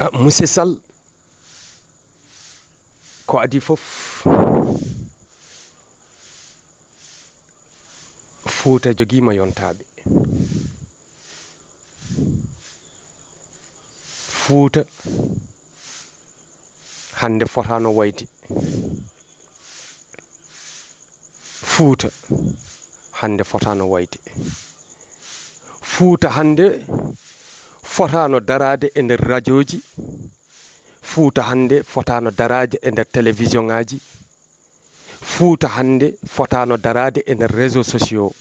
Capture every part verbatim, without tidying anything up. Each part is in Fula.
Ah, monsieur Sall, ko adii fof, Fuuta jogiima yontaaɓe. Fuuta hannde fotaano wayde. Fuuta hannde fotaano wayde. Fuuta hannde fotaano daraade e nder rajooji. Fuuta hannde fotaano daraade e nder télévision ŋaaji. Fuuta hannde fotaano daraade e nder réseaux sociaux.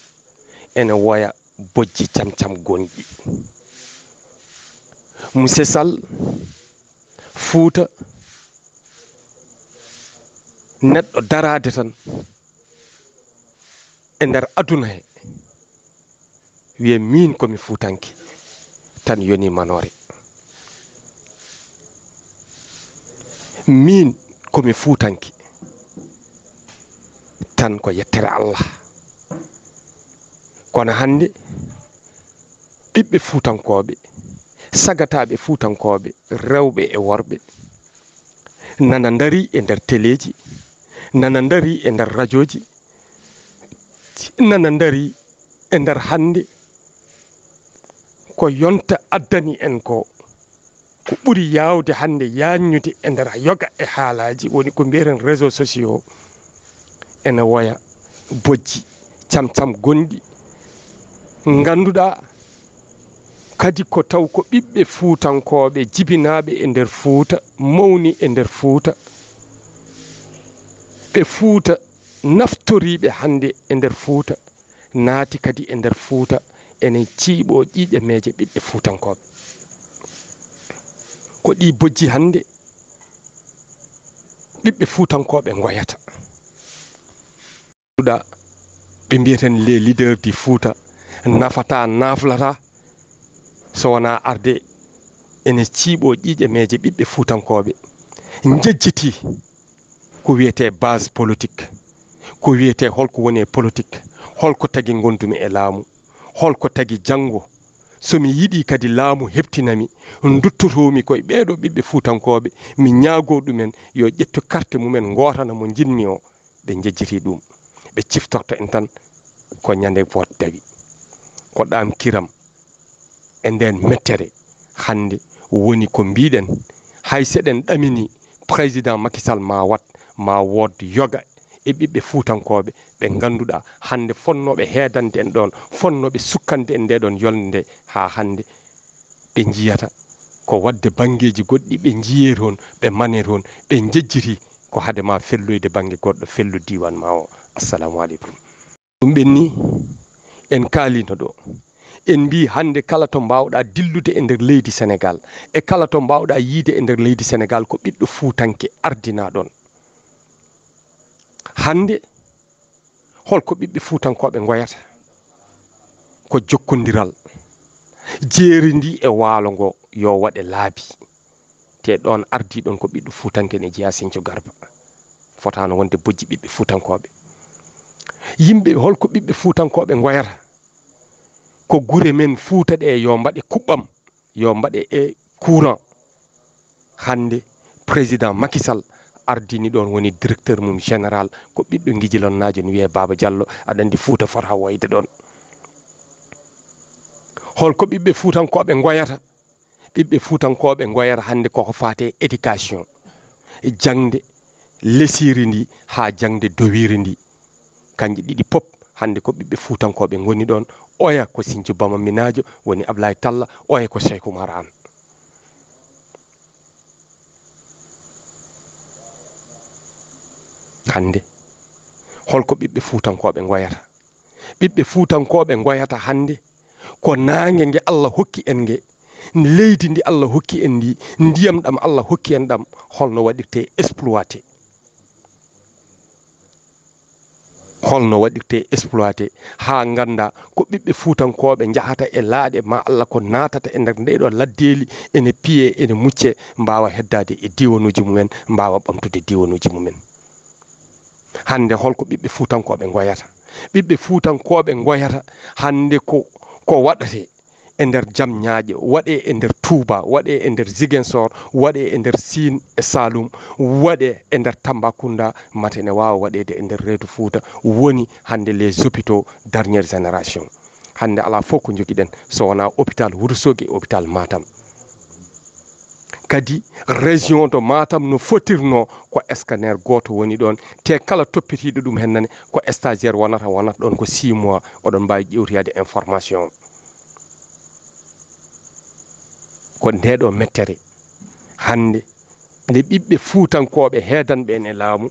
Ene woya bojji cam cam gonɗi. Monsieur Sall, Fuuta neɗɗo daraade tan e nder aduna he, wiye miin ko mi fuutanke, tan yoni manoore. Miin ko mi fuutanke, tan ko yettere Allah. Kono hannde ɓiɓɓe fuutankooɓe, sagataaɓe fuutankooɓe, rewɓe e worɓe, nana ndarii e nder teleeji, nana ndarii e nder rajooji, nana ndarii e nder hannde ko yonta addani en ko. Ko ɓuri yaawde hannde yaajnude e nder yoga e haalaaji woni ko mbiyeten réseaux sociaux, ene woya bojji cam cam gonɗi, ngannduɗaa kadi ko taw ko ɓiɓɓe fuutankooɓe jibinaaɓe e nder Fuuta, mawni e nder Fuuta, ɓe Fuuta naftoriiɓe hannde e nder Fuuta, naati kadi e nder Fuuta, enen ciiɓoo ƴiiƴameeje ɓiɓɓe fuutankooɓe. Ko ɗii bojji hannde ɓiɓɓe fuutankooɓe ngoyata. Ɗa ɓe mbiyeten les leaders du Fuuta, nafata, naflata, so wonaa arde ene ciiɓoo ƴiiƴameeje ɓiɓɓe fuutankooɓe, njejjiti ko wiyetee base politique, ko wiyetee holko woni e politique, holko tagi ngondumi e laamu, holko tagi janngo, so mi yiɗii kadi laamu heɓtinami, nduttotoomi koye ɓeeɗo ɓiɓɓe fuutankooɓe, mi ñaagoo ɗumen yo ƴettu carte mumen, ngootana mo njiɗmi o, ɓe njejjiti ɗum, ɓe ciftorto en tan ko ñande vote tawi. Ko ɗam kiram e nden mettere hannde woni ko mbiɗen, hay seɗen ɗamini président Macky Sall ma wat, ma wood yoga e ɓiɓɓe fuutankooɓe ɓe ngannduɗaa hannde fonnooɓe heedande en ɗoon, fonnooɓe sukkande en nde ɗoon yolnde nde haa hannde ɓe njiyata ko waɗde banngeeji goɗɗi, ɓe njiyee toon, ɓe manee toon, ɓe njejjiti ko hade ma felloyde bannge goɗɗo, fellu diiwaan ma o. Assalamu aleykum. Ɗum ɓenni en kaalino ɗo. En mbii hannde kala to mbaawɗaa dillude e nder leydi Senegaal, e kala to mbaawɗaa yiyde e nder leydi Senegaal, ko ɓiɗɗo fuutanke ardinaa ɗoon. Hannde, holko ɓiɓɓe fuutankooɓe ngoyata? Ko jokkondiral. Jeeri ndi e waalo ngo yo waɗe laabi. Te ɗoon ardii ɗoon ko ɓiɗɗo fuutanke ne jeyaa Sinthiou Garba. Fotaano wonde bojji ɓiɓɓe fuutankooɓe. Yimɓe, holko ɓiɓɓe fuutankooɓe ngoyata? Ko gure men Fuuta ɗe yo mbaɗe kuɓɓam, yo mbaɗe e courant. Hannde président Macky Sall ardini ɗoon, woni directeur mum général, ko ɓiɗɗo Ngijilonnaajo ne wiyee Baaba Jallo, aɗa anndi Fuuta fota wayde ɗoon. Holko ɓiɓɓe fuutankooɓe ngoyata? Ɓiɓɓe fuutankooɓe ngoyata hannde koko faati e éducation, jaŋde lesiri ndi haa jaŋde dowiri ndi. Kanji ɗiɗi pop hannde ko ɓiɓɓe fuutankooɓe ngoni ɗoon. Oya ko Sinthiou Bamaminaajo, woni Ablaye Talla, oya ko Cheikh Oumar Anne. Hannde, holko ɓiɓɓe fuutankooɓe ngoyata? Ɓiɓɓe fuutankooɓe ngoyata hannde ko naange nge Allah hokki en nge, leydi ndi Allah hokki en ndi, ndiyam ɗam Allah hokki en ɗam, holno waɗirtee exploité? Holno waɗirtee exploité haa ngannda ko ɓiɓɓe fuutankooɓe njahata e laaɗe ma Allah ko naatata e nder ndeɗo laddeeli, ene piye, ene mucce, mbaawa heddaade e diiwanuuji mumen, mbaawa ɓamtude diiwanuuji mumen? Hannde holko ɓiɓɓe fuutankooɓe ngoyata? Ɓiɓɓe fuutankooɓe ngoyata hannde ko, ko waɗatee e nder Jamñaaƴe, waɗee e nder Tuuba, waɗee e nder Ziguinchor, waɗee e nder Siin e Saalum, waɗee e nder Tambacounda, mate ne waawa waɗeede e nder reedu Fuuta, woni hannde les hôpitaux dernière génération. Hannde alaa fof ko njogiɗen so wonaa hôpital Wourossogui e hôpital Matam. Kadi région de Matam no fotirnoo ko scanner gooto woni ɗoon, te kala toppitiiɗo ɗum heen nani ko stagiaire wonata, wonata ɗoon ko six mois, oɗon mbaawi ƴeewtoyaade information. Ko ndee ɗoo mettere hannde nde ɓiɓɓe fuutankooɓe heedanɓe en e laamu